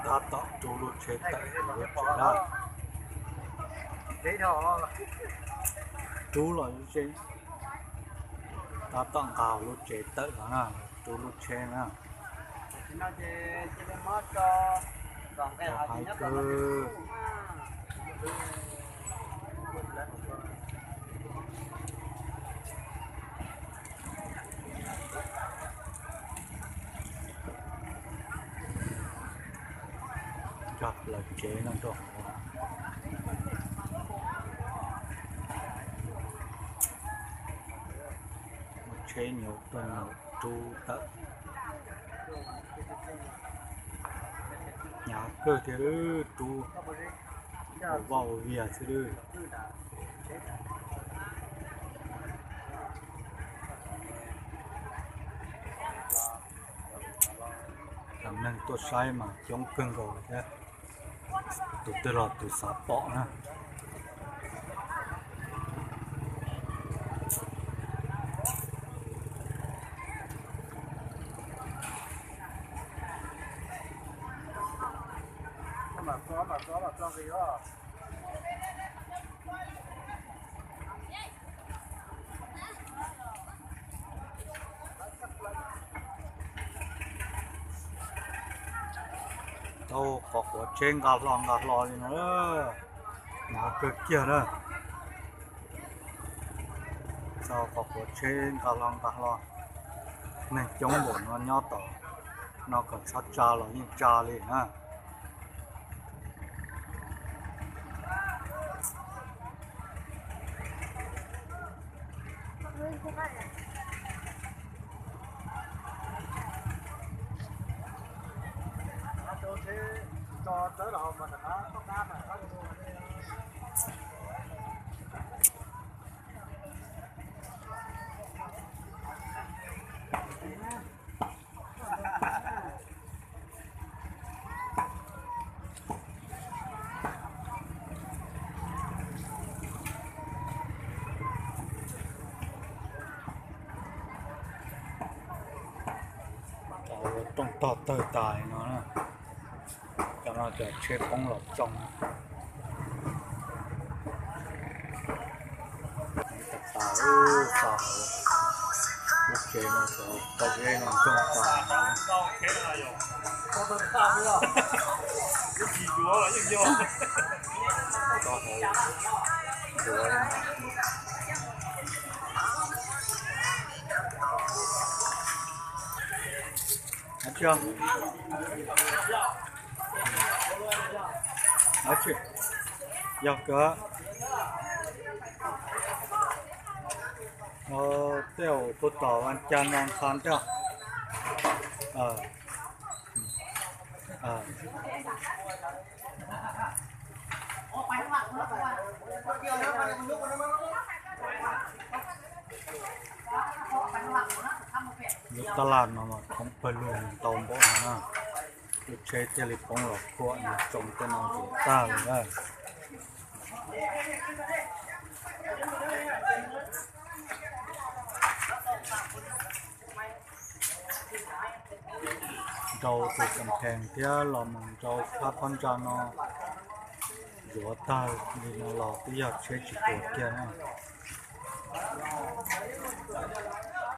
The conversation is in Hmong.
Tab tom rub lub tsheb tawm hauv lub tsev na. Rub los ze, tab tom nqa hauv lub tsev tawm los na, rub lub tsheb na. Rau hais kawg. Nkag plaws tsev no rau hauv. Tsheb nyuam tuaj nyuam rub tawm. Hnyav kawg thiab, rub ua vaj ua vias xwb lawm. Cov neeg tuaj saib mas coob kawg nkaus thiab, tus twg los tus xav pom na. Tau qhov quav tsheb nqa hlo nqa hlo li no, hnyav kawg kiag na. Tau qhov quav tsheb nqa hlo nqa hlo, neeg coob npaum no nyob tom no kom txhob tsa los yeej tsa li na. Rooj tog tawg tas no na. Cov no cov tsheb poob los tsoo. Tas tas, lub tsev no cov pob zeb no ntsoog tas. Yog kawg, tej zaum tuaj tom vas cas no nqa thiab. Lub tab laj no mas khoob pawg lug ntau npaum no na, lub tsheb thiaj li poob los khuam no tsoo tej no ntxuav tag li na. Nrau tus kas phees thiab los mus nrau phab phab ntsa no ntxuav tag li no los twb yog tsheb tsis tuag kiag na.